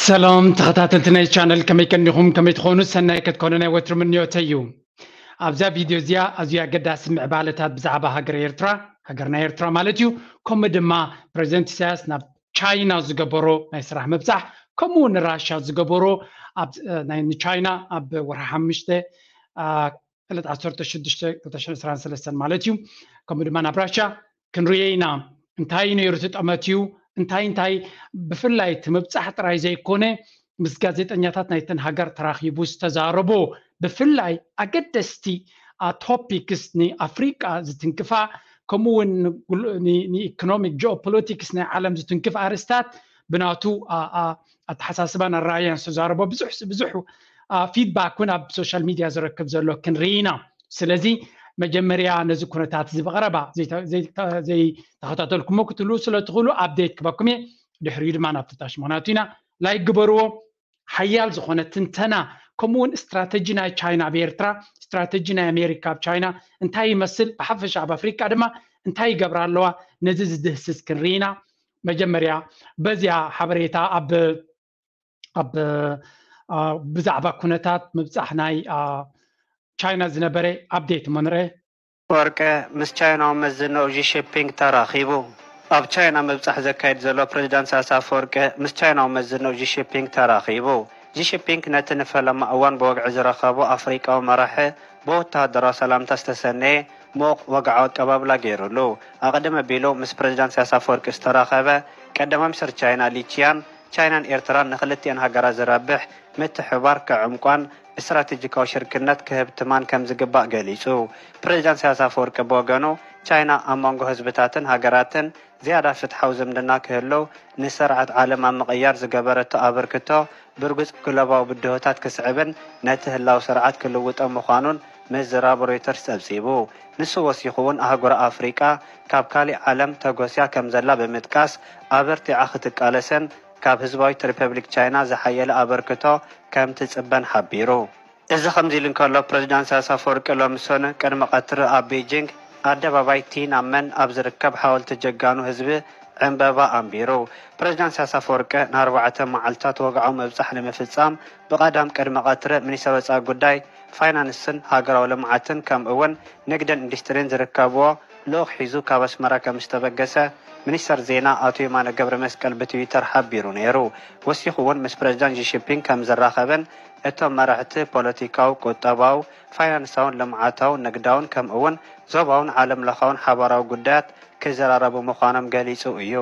ሰላም ተኸታተልቲ ናይ ቻነል፣ ከመይ ቀኒኹም? ከመይ ትኾኑ? ሰናይ ክትኮኑ ናይ ወትሩ ምንዮተይ እዩ። ኣብዛ ቪድዮ እዚኣ ኣዝዩ ኣገዳሲ ምዕባለታት ብዛዕባ ሃገር ኤርትራ፣ ሃገርና ኤርትራ ማለት እዩ፣ ከምኡ ድማ ፕረዚደንት ኢሳያስ ናብ ቻይና ዝገበሮ ናይ ስራሕ ምብጻሕ፣ ከምኡ እውን ንራሻ ዝገበሮ ኣብ፣ እ፣ ናይ ንቻይና ኣብ ወርሒ ሓሙሽተ፣ አ፣ ዕለት ዓሰርተ ሽዱሽተ ክልተ ሽሕን ዕስራን ሰለስተን ማለት እዩ። ከምኡ ድማ ናብ ራሻ ክንርእዮ ኢና። እንታይ ነይሩ እቲ ጠመት እዩ? እንታይ እንታይ ብፍላይ እቲ ምብጻሕ ጥራይ ዘይኮነ ምስ ጋዜጠኛታት ናይተን ሃገር ተራኺቡ ዝተዛረቦ ብፍላይ ኣገደስቲ፣ አ፣ ቶፒክስ ንኣፍሪቃ ዝትንክፋ ከምኡ እውን ንጉል-፣ ን-፣ ንኢኮኖሚክ ጂኦፖለቲክስ ናይ ዓለም ዝትንክፍ ኣርእስታት ብናቱ፣ አ፣ አ፣ ኣተሓሳስባን ኣረኣእያን ዝተዛረቦ ብዙሕ፣ ብዙሕ፣ አ፣ ፊድባክ እውን ኣብ ሶሻል ሚድያ ዝረክብ ዘሎ ክንርኢ ኢና። ስለዚ መጀመርያ ነዚ ኩነታት እዚ ብቐረባ ዘይተ-፣ ዘይተ-፣ ዘይተኸታተልኩሞ ክትህልዉ ስለ ትኽእሉ ኣፕዴት ክበኩም እየ። ድሕሪኡ ድማ ናብቲ ታሽ ምኽንያቱ ኢና። ላይክ ግበርዎ። ሓያል ዝኾነ ትንተና ከምኡ እውን ስትራተጂ ናይ ቻይና ኣብ ኤርትራ፣ ስትራተጂ ናይ ኣሜሪካ ኣብ ቻይና እንታይ ይመስል፣ ብሓፈሻ ኣብ ኣፍሪቃ ድማ እንታይ ይገብራ ኣለዋ፣ ነዚ ዝድህስስ ክንርኢ ኢና። መጀመርያ በዚኣ ሓበሬታ ኣብ፣ ኣብ፣ አ፣ ብዛዕባ ኩነታት ምብጻሕ ናይ፣ አ፣ ቻይና ዝነበረ ኣፕዴት እሞ ንርአ። ወርቀ ምስ ቻይናዊ መዝነኡ ዢ ሺንፒንግ ተራኺቡ። ኣብ ቻይና ምብጻሕ ዘካይድ ዘሎ ፕሬዚዳንት ኢሳያስ ኣፈወርቂ ምስ ቻይናዊ መዝነኡ ዢ ሺንፒንግ ተራኺቡ። ዢ ሺንፒንግ ነቲ ንፈለማ እዋን ብወግዒ ዝረኸቦ ኣፍሪቃዊ መራሒ ብወተሃደራዊ ሰላምታ ዝተሰነየ ምዉቕ ወግዓዊ ኣቀባብላ ገይሩሉ። ኣቐድም ኣቢሉ ምስ ፕሬዚዳንት ኢሳያስ ኣፈወርቂ ዝተራኸበ ቀዳማይ ሚኒስትር ቻይና ሊ ቺያን፣ ቻይናን ኤርትራን ንክልቲአን ሃገራት ዝረብሕ ምትሕብባር ከዕምቋን ስትራቴጂካዊ ሽርክነት ክህብትማን ከም ዝግባእ ገሊጹ። ፕሬዚዳንት ኢሳያስ ኣፈወርቂ ብወገኑ፣ ቻይና ኣብ መንጎ ህዝብታትን ሃገራትን ዝያዳ ፍትሓዊ ዝምድና ክህልው ንስርዓት ዓለም ኣብ ምቕያር ዝገበረቶ ኣበርክቶ ብርጉጽ ግሎባዊ ብድሆታት ክስዕብን ነቲ ህላው ስርዓት ክልውጦ ምዃኑን ምዝራብ ሮይተርስ ጸብጺቡ። ንሱ ወሲኹ እውን ኣህጉር ኣፍሪቃ ካብ ካሊእ ዓለም ተጎስያ ከም ዘላ ብምጥቃስ ኣበርቲዓ ክትቃለስን ካብ ህዝባዊት ሪፐብሊክ ቻይና ዝሓየለ ኣበርክቶ ከም ትጽበን ሓቢሩ። እዚ ከምዚ ኢሉ እንከሎ ፕሬዚዳንት ኢሳያስ ኣፈወርቂ ሎሚ ሰኑይ ቅድሚ ቀትሪ ኣብ ቤጂንግ ኣደባባይ ቲናመን ኣብ ዝርከብ ሓወልቲ ጀጋኑ ህዝቢ ዕምበባ ኣንቢሩ። ፕሬዚዳንት ኢሳያስ ኣፈወርቂ ንኣርባዕተ መዓልታት ወግዓዊ ምብጻሕ ንምፍጻም ብቐዳም ቅድሚ ቀትሪ ሚኒስተር ወጻኢ ጉዳይ፣ ፋይናንስን ሃገራዊ ልምዓትን ከምኡ እውን ንግድን ኢንዱስትሪን ዝርከብዎ ልኡኽ ሒዙ ካብ ኣስመራ ከም ዝተበገሰ ሚኒስተር ዜና ኣቶ የማነ ገብረመስቀል ብትዊተር ሓቢሩ ነይሩ። ወሲኹ እውን ምስ ፕሬዚዳንት ሺ ጂንፒንግ ከም ዝራኸብን እቶም መራሕቲ ፖለቲካዊ፣ ቁጠባዊ፣ ፋይናንሳውን ልምዓታውን ንግዳውን ከምኡ እውን ዞባውን ዓለም ለኻውን ሓባራዊ ጉዳያት ክዘራረቡ ምዃኖም ገሊጹ እዩ።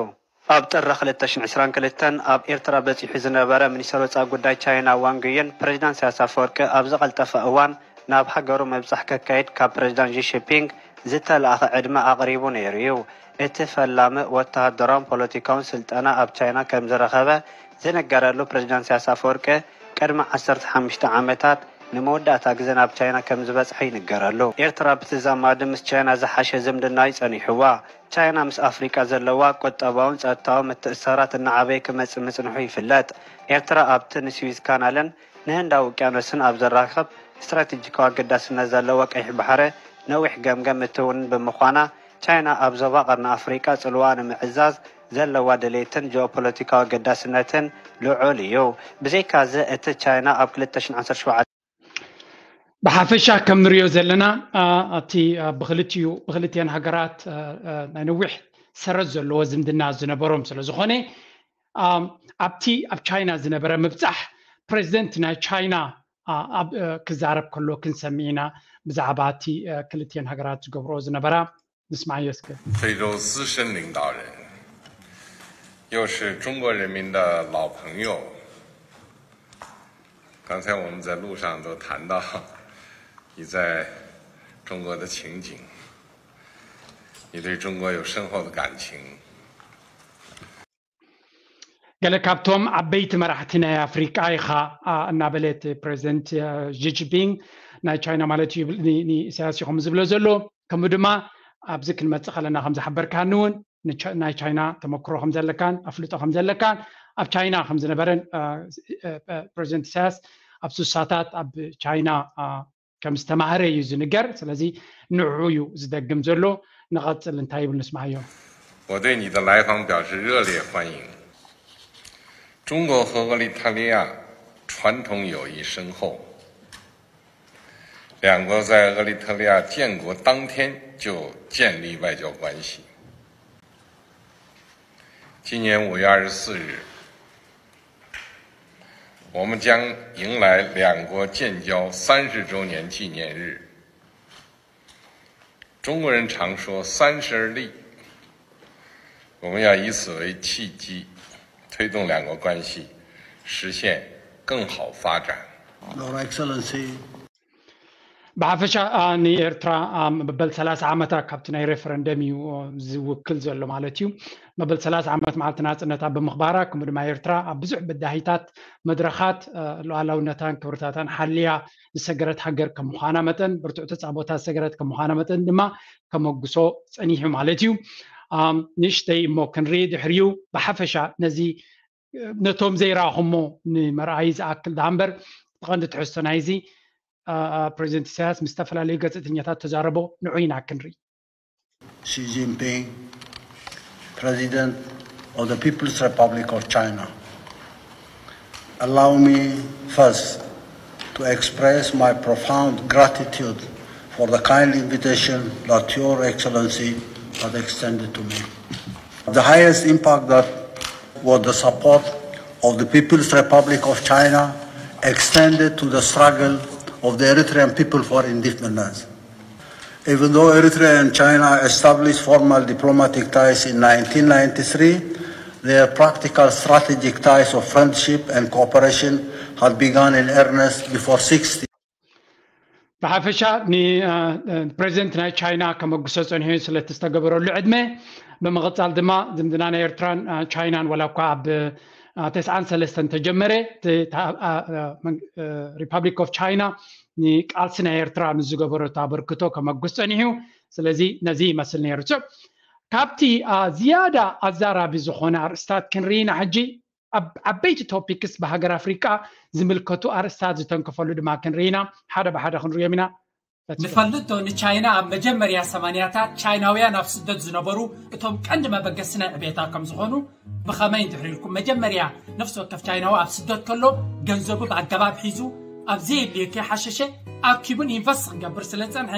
ኣብ ጥሪ ክልተ ሽሕን ዕስራን ክልተን ኣብ ኤርትራ በጺሑ ዝነበረ ሚኒስተር ወጻኢ ጉዳይ ቻይና ዋንግ ዪን ፕሬዚዳንት ኢሳያስ ኣፈወርቂ ኣብ ዝቐልጠፈ እዋን ናብ ሃገሩ ምብጻሕ ከካይድ ካብ ፕሬዚዳንት ሺ ጂንፒንግ ዝተላእኸ ዕድመ ኣቕሪቡ ነይሩ እዩ። እቲ ፈላሚ ወተሃደራውን ፖለቲካውን ስልጠና ኣብ ቻይና ከም ዝረኸበ ዝንገረሉ ፕሬዚዳንት ኢሳያስ ኣፈወርቂ ቅድሚ ዓሰርተ ሓሙሽተ ዓመታት ንመወዳእታ ግዜ ናብ ቻይና ከም ዝበጽሐ ይንገረሉ። ኤርትራ ብተዛማዲ ምስ ቻይና ዝሓሸ ዝምድና እዩ ጸኒሕዋ። ቻይና ምስ ኣፍሪቃ ዘለዋ ቁጠባውን ጸጥታዊ ምትእስሳራት እናዓበየ ክመጽእ ምጽንሑ ይፍለጥ። ኤርትራ ኣብቲ ንስዊዝ ካናልን ንህንዳዊ ውቅያኖስን ኣብ ዘራኽብ ስትራቴጂካዊ ኣገዳስነት ዘለዎ ቀይሕ ባሕሪ ነዊሕ ገምገም እትውንን ብምዃና፣ ቻይና ኣብ ዞባ ቀርኒ ኣፍሪቃ ጽልዋ ንምዕዛዝ ዘለዋ ድሌትን ጂኦፖለቲካዊ ኣገዳስነትን ልዑል እዩ። ብዘይካዚ፣ እቲ ቻይና ኣብ ክልተ ሽሕን ዓሰርተ ሸውዓተ ብሓፈሻ ከም ንሪኦ ዘለና፣ አ፣ ኣብቲ፣ አ፣ ብክልቲኡ፣ ብክልቲአን ሃገራት፣ አ፣ አ፣ ናይ ነዊሕ ሰረት ዘለዎ ዝምድና ዝነበሮም ስለ ዝኾነ፣ አ፣ ኣብቲ ኣብ ቻይና ዝነበረ ምብጻሕ ፕሬዚደንት ናይ ቻይና፣ አ፣ ኣብ፣ አ፣ ክዛረብ ከሎ ክንሰምዕ ኢና። ብዛዕባ እቲ፣ አ፣ ክልቲአን ሃገራት ዝገብርኦ ዝነበራ ንስማዓዮ እስከ። 非洲资深领导人，又是中国人民的老朋友。刚才我们在路上都谈到你在中国的情景，你对中国有深厚的感情。 ገለ ካብቶም ዓበይቲ መራሕቲ ናይ ኣፍሪቃ ኢኻ፣ አ፣ እናበለ እቲ ፕሬዚደንት፣ አ፣ ሺ ጂንፒንግ ናይ ቻይና ማለት እዩ ይብል፣ ን-፣ ንኢሳያስ እዩ ከም ዝብሎ ዘሎ። ከምኡ ድማ ኣብዚ ክንመጽእ ከለና ከም ዝሓበርካኒ እውን ንቻ-፣ ናይ ቻይና ተመክሮ ከም ዘለካን ኣፍልጦ ከም ዘለካን ኣብ ቻይና ከም ዝነበረን፣ አ፣ አ፣ አ፣ ፕሬዚደንት ኢሳያስ ኣብ ሱሳታት ኣብ ቻይና፣ አ፣ ከም ዝተማህረ እዩ ዝንገር። ስለዚ ንዕኡ እዩ ዝደግም ዘሎ። ንቐጽል እንታይ ይብል ንስማዓዮ። 我对你的来访表示热烈欢迎。中国和厄立特里亚传统友谊深厚，两国在厄立特里亚建国当天就建立外交关系。今年五月二十四日，我们将迎来两国建交三十周年纪念日。中国人常说三十而立，我们要以此为契机，推动两国关系实现更好发展。 Your Excellency. ብሓፈሻ ንኤርትራ መበል ሰላሳ ዓመታ ካብቲ ናይ ሬፈረንደም እዩ ዝውክል ዘሎ ማለት እዩ። መበል ሰላሳ ዓመት መዓልቲ ናፅነታ ብምኽባራ፣ ከምኡ ድማ ኤርትራ ኣብ ብዙሕ በዳሂታት መድረኻት ሉዓላውነታን ክብርታታን ሓልያ ዝሰገረት ሃገር ከም ምዃና መጠን፣ ብርቱዕ ተፃቦታት ዝሰገረት ከም ምዃና መጠን ድማ ከመጉሶ ፀኒሑ ማለት እዩ። ንእሽተይ እሞ ክንርኢ ድሕሪኡ ብሓፈሻ ነዚ ነቶም ዘይረኣኹሞ ንምርኣይ ዝኣክል ደኣ እምበር፣ እቲ ቀንዲ ትሕዝቶ ናይዚ ፕሬዚደንት ኢሳያስ ምስ ዝተፈላለዩ ጋዜጠኛታት ተዛረቦ ንዑ ኢና ክንርኢ። Xi Jinping, President of the People's Republic of China. Allow me first to express my profound gratitude for the kind invitation that Your Excellency has extended to me. The highest impact that was the support of the People's Republic of China extended to the struggle of the Eritrean people for independence. Even though Eritrea and China established formal diplomatic ties in nineteen ninety-three, their practical strategic ties of friendship and cooperation had begun in earnest before sixty. ብሓፈሻ ንፕሬዚደንት ናይ ቻይና ከመጉሶ ፀኒሑ ስለቲ ዝተገበረሉ ዕድመ፣ ብምቕፃል ድማ ዝምድና ናይ ኤርትራን ቻይናን ዋላ እኳ ኣብ ተስዓን ሰለስተን ተጀመረ፣ ሪፓብሊክ ኦፍ ቻይና ንቃልሲ ናይ ኤርትራ ንዝገበረቶ ኣበርክቶ ከመጉስ ፀኒሑ። ስለዚ ነዚ ይመስል ነይሩ። ካብቲ ዝያዳ ኣዛራቢ ዝኾነ ኣርእስታት ክንርኢና ሕጂ፣ ኣብ ዓበይቲ ቶፒክስ ብሃገር ኣፍሪቃ ዝምልከቱ ኣርእስታት ዝተንከፈሉ ድማ ክንርኢና፣ ሓደ ብሓደ ክንርዮም ኢና። ንፈልጦ ንቻይና ኣብ መጀመርያ ሰማንያታት ቻይናውያን ኣብ ስደት ዝነበሩ እቶም ቀንዲ መበገሲ ናይ ዕቤታ ከም ዝኾኑ ብኸመይ እንድሕር ኢልኩም መጀመርያ ነፍሲ ወከፍ ቻይናዊ ኣብ ስደት ከሎ ገንዘቡ ብኣገባብ ሒዙ ኣብ ዘየድልዮ ከይሓሸሸ ኣኪቡን ኢንቨስት ክገብር ስለ ዝጸንሐ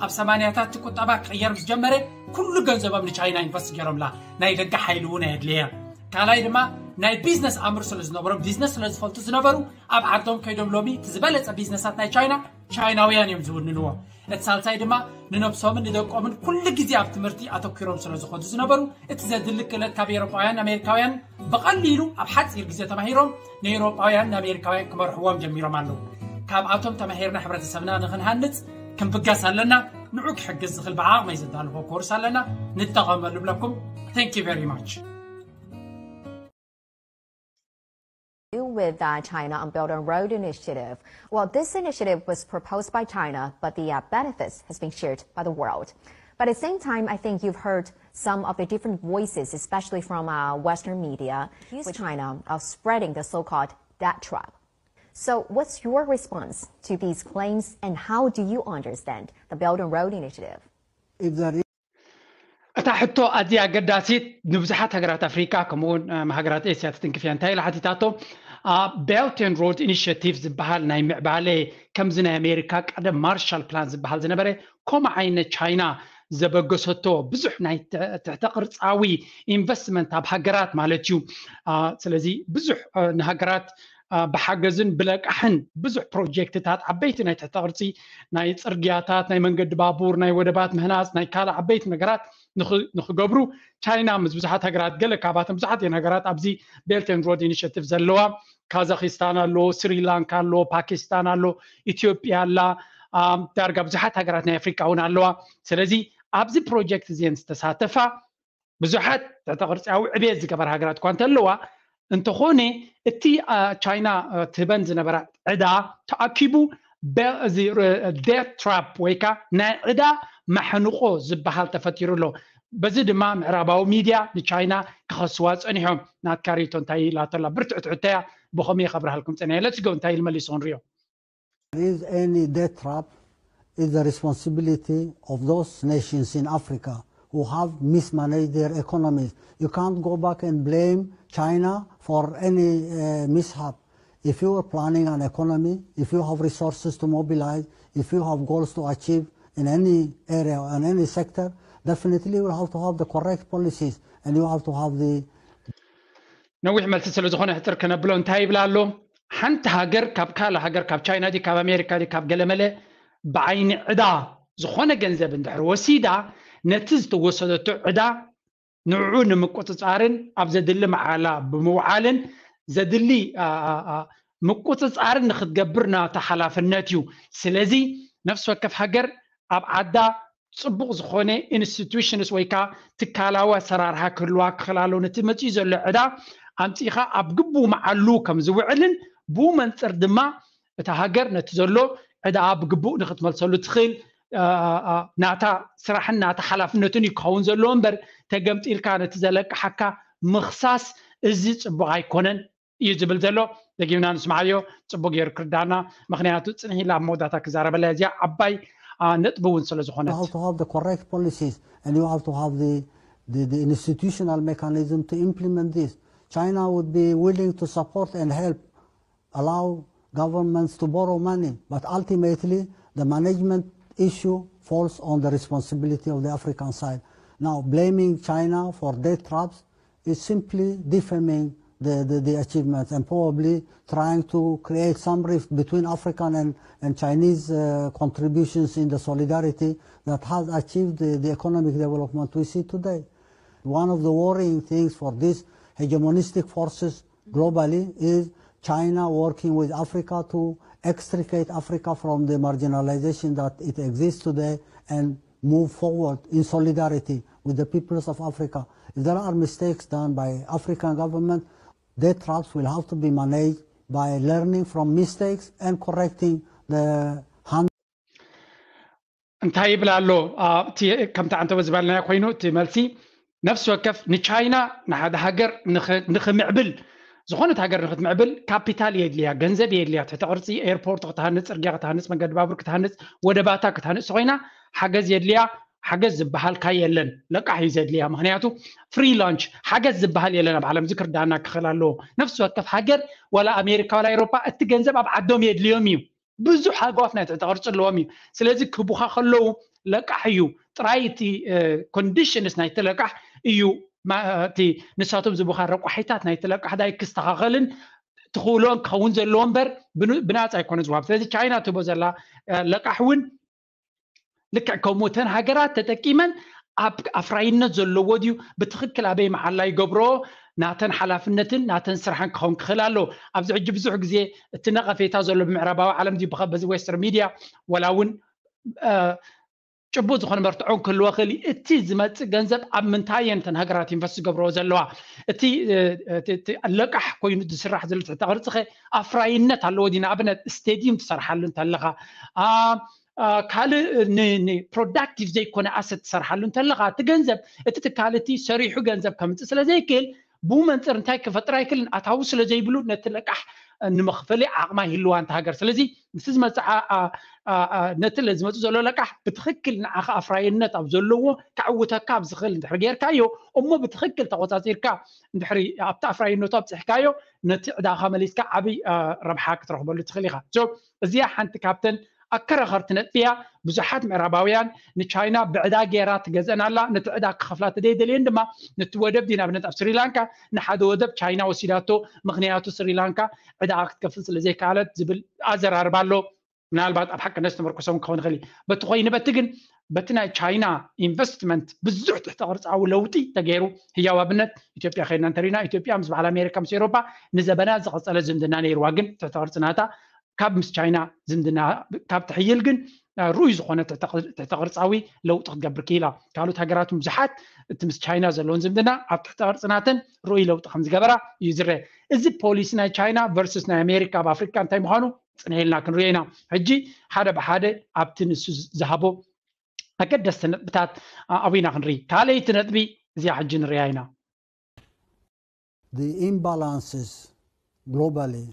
ኣብ ሰማንያታት እቲ ቁጠባ ክቕየር ምስ ጀመረ ኩሉ ገንዘቦም ንቻይና ኢንቨስት ገይሮምላ። ናይ ደገ ሓይሊ እውን ኣየድለየ። ካልኣይ ድማ ናይ ቢዝነስ ኣምር ስለ ዝነበሮም ቢዝነስ ስለ ዝፈልጡ ዝነበሩ ኣብ ዓዶም ከይዶም ሎሚ እቲ ዝበለጸ ቢዝነሳት ናይ ቻይና ቻይናውያን እዮም ዝውንንዎ። እቲ ሳልሳይ ድማ ንነብሶምን ንደቆምን ኩሉ ግዜ ኣብ ትምህርቲ ኣተኪሮም ስለ ዝኾዱ ዝነበሩ እቲ ዘድሊ ክእለት ካብ ኤሮጳውያን ኣሜሪካውያን ብቐሊሉ ኣብ ሓፂር ግዜ ተማሂሮም ንኤሮጳውያን ንኣሜሪካውያን ክመርሕዎም ጀሚሮም ኣለዉ። ካብኣቶም ተማሂርና ሕብረተሰብና ንኽንሃንፅ ክንብገስ ኣለና። ንዑ ክሕግዝ ዝኽእል ብዓቕመይ ዘዳልዎ ኮርስ ኣለና። ንጠቐመሉ ብለኩም። Thank you very much. With uh, China on Belt and Road Initiative. Well, this initiative was proposed by China, but the uh, benefits has been shared by the world. But at the same time, I think you've heard some of the different voices, especially from uh, Western media, accuse China of spreading the so-called debt trap. So, what's your response to these claims, and how do you understand the Belt and Road Initiative? If there is እታ ሕቶ ኣዝያ ኣገዳሲት፣ ንብዙሓት ሃገራት ኣፍሪካ ከምኡውን ሃገራት ኤስያ ትትንክፍ እያ። እንታይ ኢላ ሓቲታቶ? ቤልት ኤንድ ሮድ ኢኒሽቲቭ ዝበሃል ናይ ምዕባለ፣ ከምዚ ናይ ኣሜሪካ ቀደም ማርሻል ፕላን ዝበሃል ዝነበረ፣ ከምኡ ዓይነት ቻይና ዘበገሰቶ ብዙሕ ናይ ትሕተ ቅርፃዊ ኢንቨስትመንት ኣብ ሃገራት ማለት እዩ። ስለዚ ብዙሕ ንሃገራት ብሓገዝን ብለቃሕን ብዙሕ ፕሮጀክትታት፣ ዓበይቲ ናይ ትሕተ ቅርፂ፣ ናይ ፅርግያታት፣ ናይ መንገዲ ባቡር፣ ናይ ወደባት ምህናፅ፣ ናይ ካልእ ዓበይቲ ነገራት ንኽገብሩ ቻይና ምስ ብዙሓት ሃገራት፣ ገለ ካብኣተን ብዙሓት እየን ሃገራት ኣብዚ ቤልት ኤንድ ሮድ ኢኒሽቲቭ ዘለዋ። ካዛኪስታን ኣሎ፣ ስሪላንካ ኣሎ፣ ፓኪስታን ኣሎ፣ ኢትዮጵያ ኣላ፣ ዳርጋ ብዙሓት ሃገራት ናይ ኣፍሪካ እውን ኣለዋ። ስለዚ ኣብዚ ፕሮጀክት እዚአን ዝተሳተፋ ብዙሓት ትሕተ ቅርፂያዊ ዕቤት ዝገበራ ሃገራት እኳ እንተለዋ፣ እንተኾነ እቲ ቻይና ትህበን ዝነበራ ዕዳ ተኣኪቡ እዚ ዴት ትራፕ ወይ ከዓ ናይ ዕዳ ማሕንቆ ዝበሃል ተፈጢሩ ኣሎ። በዚ ድማ ምዕራባዊ ሚድያ ንቻይና ክኸስዋ ፀኒሖም። ናትካ ሪቶ እንታይ ኢላቶ ኣላ? ብርትዕቲ ሕቶያ፣ ብኸመይ ከብርሃልኩም ፀኒሐ። ለትስ ጎ እንታይ ኢሉ መሊሱ ክንሪኦ። There is any debt trap is the responsibility of those nations in Africa who have mismanaged their economies. You can't go back and blame China for any uh, mishap. If you are planning an economy, if you have resources to mobilize, if you have goals to achieve in any area, in any sector, definitely you will have to have the correct policies and you have to have the ነዊሕ መልሲ ስለ ዝኾነ ሕፅር ከነብሎ እንታይ ይብላ ኣሎ? ሓንቲ ሃገር ካብ ካልእ ሃገር፣ ካብ ቻይና ድዩ ካብ ኣሜሪካ ድዩ ካብ ገለመለ፣ ብዓይኒ ዕዳ ዝኾነ ገንዘብ እንድሕር ወሲዳ፣ ነቲ ዝተወሰደቶ ዕዳ ንዕኡ ንምቁፅፃርን ኣብ ዘድሊ መዓላ ብምውዓልን ዘድሊ ምቁፅፃርን ንክትገብር ናታ ሓላፍነት እዩ። ስለዚ ነፍሲ ወከፍ ሃገር ኣብ ዓዳ ፅቡቕ ዝኾነ institutions ወይ ከዓ ትካላዊ ኣሰራርሓ ክህልዋ ክኽእል ኣለዎ። ነቲ መፂኡ ዘሎ ዕዳ ኣምፂእኻ ኣብ ግቡእ መዓሉ ከም ዝውዕልን ብኡ መንፅር ድማ እታ ሃገር ነቲ ዘሎ ዕዳኣ ብግቡእ ንክትመልሰሉ ትኽእል ናታ ስራሕን ናታ ሓላፍነትን እዩ ክኸውን ዘለዎ እምበር፣ ተገምጢልካ ነቲ ዘለቅሓካ ምኽሳስ፣ እዚ ፅቡቕ ኣይኮነን እዩ ዝብል ዘሎ። ደጊምና ንስምዓዮ፣ ፅቡቅ ገይሩ ክርዳና። ምክንያቱ ፅንሕ ኢላ ኣብ መወዳእታ ክዛረበላ እዚኣ ዓባይ ነጥቢ እውን ስለ ዝኾነት። You have to have the correct policies and you have to have the, the, the institutional mechanism to implement this. China would be willing to support and help, allow governments to borrow money, but ultimately the management issue falls on the responsibility of the African side. Now, blaming China for debt traps is simply defaming the, the, the achievements and probably trying to create some rift between African and, and Chinese uh, contributions in the solidarity that has achieved the, the economic development we see today. One of the worrying things for these hegemonistic forces globally is China working with Africa to extricate Africa from the marginalization that it exists today and move forward in solidarity with the peoples of Africa. If there are mistakes done by African government, debt traps will have to be managed by learning from mistakes and correcting the hand. እንታይ ይብል ኣሎ? ከምቲ ዓንተበ ዝበልናዮ ኮይኑ እቲ መልሲ ነፍሲ ወከፍ ንቻይና ንሓደ ሃገር ንኽምዕብል ዝኾነት ሃገር ንክትምዕብል ካፒታል የድልያ፣ ገንዘብ የድልያ። ትሕተ ቅርፂ ኤርፖርት ክትሃንፅ፣ ፅርግያ ክትሃንፅ፣ መገዲ ባቡር ክትሃንፅ፣ ወደባታ ክትሃንፅ ተኮይና ሓገዝ የድልያ። ሓገዝ ዝበሃልካ የለን፣ ለቃሕ እዩ ዘድልያ። ምክንያቱ ፍሪ ላንች ሓገዝ ዝበሃል የለን ኣብ ዓለም። እዚ ክርዳና ክኽእል ኣለዎ። ነፍሲ ወከፍ ሃገር ዋላ ኣሜሪካ ዋላ ኤሮፓ እቲ ገንዘብ ኣብ ዓዶም የድልዮም እዩ። ብዙሕ ኣግባብ ናይ ትሕተ ቅርፂ ኣለዎም እዩ። ስለዚ ክህቡኻ ከለዉ ለቃሕ እዩ ጥራይ። እቲ ኮንዲሽንስ ናይቲ ለቃሕ እዩ እቲ ንሳቶም ዝቡኻ ረቋሒታት ናይቲ ለቃሕ ዳይ ክስተኻኸልን ትኽእሎን ክኸውን ዘለዎ እምበር ብናፃ ኣይኮነ ዝዋብ። ስለዚ ቻይና ትህቦ ዘላ ለቃሕ እውን ልክዕ ከምኡ እተን ሃገራት ተጠቂመን ኣብ ኣፍራይነት ዘለዎ ድዩ ብትኽክል ኣበይ መዓላ ይገብሮ ናተን ሓላፍነትን ናተን ስራሕን ክኸውን ክኽእል ኣለዎ። ኣብዚ ሕጂ ብዙሕ ግዜ እቲ ነቐፌታ ዘሎ ብምዕራባዊ ዓለም ድዩ በዚ ዌስተር ሚድያ ዋላ እውን ጭቡጥ ዝኾነ መርትዖን ክህልዎ ክእል። እቲ ዝመፅእ ገንዘብ ኣብ ምንታይ እየን እተን ሃገራት ኢንቨስት ዝገብርዎ ዘለዋ? እቲ ለቃሕ ኮይኑ ዝስራሕ ዘሎ ትሕተ ቅርፂ ኸ ኣፍራይነት ኣለዎ ድዩ? ንኣብነት ስቴድዩም ትሰርሓሉ እንተለኻ ካልእ ፕሮዳክቲቭ ዘይኮነ ኣሰት ትሰርሓሉ እንተለኻ እቲ ገንዘብ እቲ ትካል እቲ ሰሪሑ ገንዘብ ከምፅእ ስለ ዘይክእል ብኡ መንፅር እንታይ ክፈጥር ኣይክልን ኣታዊ ስለ ዘይብሉ ነቲ ለቃሕ ንመኽፈሊ ዓቕማ ይህልዋ እንተ ሃገር። ስለዚ ምስቲ ዝመፅእ ነቲ ዝመፅእ ዘሎ ለቃሕ ብትኽክል ንዓኻ ኣፍራይነት ኣብ ዘለዎ ከዕውተካ ኣብ ዝኽእል እንድሕር ጌርካዮ እሞ ብትኽክል ተቆፃፂርካ እንድሕሪ ኣብቲ ኣፍራይነቱ ኣብፅሕካዮ ነቲ ዕዳኻ መሊስካ ዓብይ ረብሓ ክትረኽበሉ ትኽእል ኢኻ። እዚኣ ሓንቲ ካብተን ኣከራኸርቲ ነጥቢ እያ። ብዙሓት ምዕራባውያን ንቻይና ብዕዳ ገይራ ትገዝአን ኣላ፣ ነቲ ዕዳ ክኸፍላ ተደይደልየን ድማ ነቲ ወደብ ድዩ ንኣብነት ኣብ ስሪላንካ ንሓደ ወደብ ቻይና ወሲዳቶ፣ ምኽንያቱ ስሪላንካ ዕዳኣ ክትከፍል ስለ ዘይከኣለት ዝብል ኣዘራርባ ኣሎ። ምናልባት ኣብ ሓቅነት ዝተመርኮሰ እውን ክኸውን ይኽእል እዩ። በቲ ኮይኑ በቲ ግን በቲ ናይ ቻይና ኢንቨስትመንት ብዙሕ ትሕተ ቅርፃዊ ለውጢ ተገይሩ። ህያው ኣብነት ኢትዮጵያ ከይድና እንተሪና ኢትዮጵያ ምስ በዓል ኣሜሪካ ምስ ኤሮፓ ንዘበናት ዝቐፀለ ዝምድና ነይርዋ፣ ግን ትሕተ ቅርፂ ናታ ካብ ምስ ቻይና ዝምድና ካብ ትሕይል ግን ርኡይ ዝኾነ ትሕተ ቅርፃዊ ለውጢ ክትገብር ክኢላ። ካልኦት ሃገራት እውን ብዙሓት እቲ ምስ ቻይና ዘለውን ዝምድና ኣብ ትሕተ ቅርፂ ናተን ርኡይ ለውጢ ከም ዝገበራ እዩ ዝረአ። እዚ ፖሊሲ ናይ ቻይና ቨርስስ ናይ ኣሜሪካ ኣብ ኣፍሪካ እንታይ ምዃኑ ፅንሕ ኢልና ክንሪኦ ኢና። ሕጂ ሓደ ብሓደ ኣብቲ ንሱ ዝሃቦ ኣገደስቲ ነጥብታት ኣብና ክንርኢ። ካልኣይቲ ነጥቢ እዚኣ ሕጂ ንሪኣ ኢና። The imbalances globally,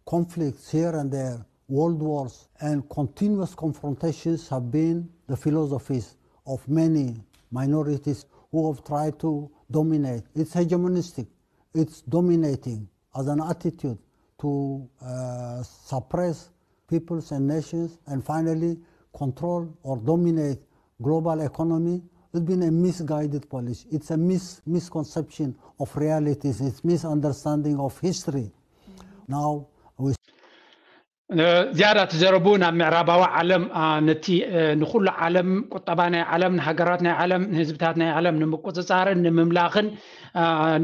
conflicts here and there, world wars, and continuous confrontations have been the philosophies of many minorities who have tried to dominate. It's hegemonistic. It's dominating as an attitude to uh, suppress peoples and nations and finally control or dominate global economy. It's been a misguided policy. It's a mis- misconception of realities. It's misunderstanding of history. Now we ዝያዳ ትዘረቡ ናብ ምዕራባዊ ዓለም ነቲ ንኩሉ ዓለም ቁጠባ ናይ ዓለም ንሃገራት ናይ ዓለም ንህዝብታት ናይ ዓለም ንምቁፅፃርን ንምምላኽን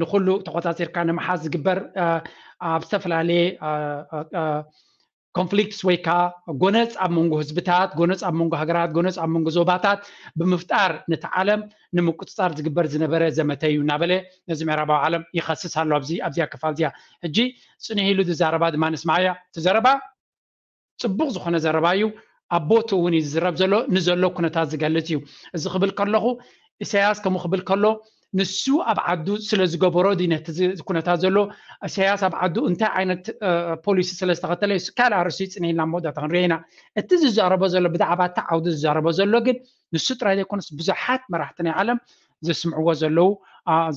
ንኩሉ ተቆፃፂርካ ንምሓዝ ዝግበር ኣብ ዝተፈላለየ ኮንፍሊክትስ ወይ ከዓ ጎነፅ ኣብ መንጎ ህዝብታት ጎነፅ ኣብ መንጎ ሃገራት ጎነፅ ኣብ መንጎ ዞባታት ብምፍጣር ነቲ ዓለም ንምቁፅፃር ዝግበር ዝነበረ ዘመተ እዩ እናበለ ነዚ ምዕራባዊ ዓለም ይኸስስ ኣሎ ኣብዚ ኣብዚያ ክፋል እዚያ ሕጂ ፅንሕ ኢሉ ዝዛረባ ድማ ንስማዓያ እቲ ዘረባ ፅቡቕ ዝኾነ ዘረባ እዩ ኣብ ቦትኡ እውን እዩ ዝዝረብ ዘሎ ንዘሎ ኩነታት ዝገልፅ እዩ እዚ ክብል ከለኹ ኢሳያስ ከምኡ ክብል ከሎ ንሱ ኣብ ዓዱ ስለ ዝገበሮ ድዩ ነቲ ኩነታት ዘሎ ኢሳያስ ኣብ ዓዱ እንታይ ዓይነት ፖሊሲ ስለ ዝተኸተለ ካልእ ኣርእስቲ ፅንሕ ኢልና መወዳእታ ክንሪኦ ኢና እቲ ዝዛረቦ ዘሎ ብዛዕባ እቲ ዓውዲ ዝዛረቦ ዘሎ ግን ንሱ ጥራይ ዘይኮነስ ብዙሓት መራሕቲ ናይ ዓለም ዘስምዕዎ ዘለዉ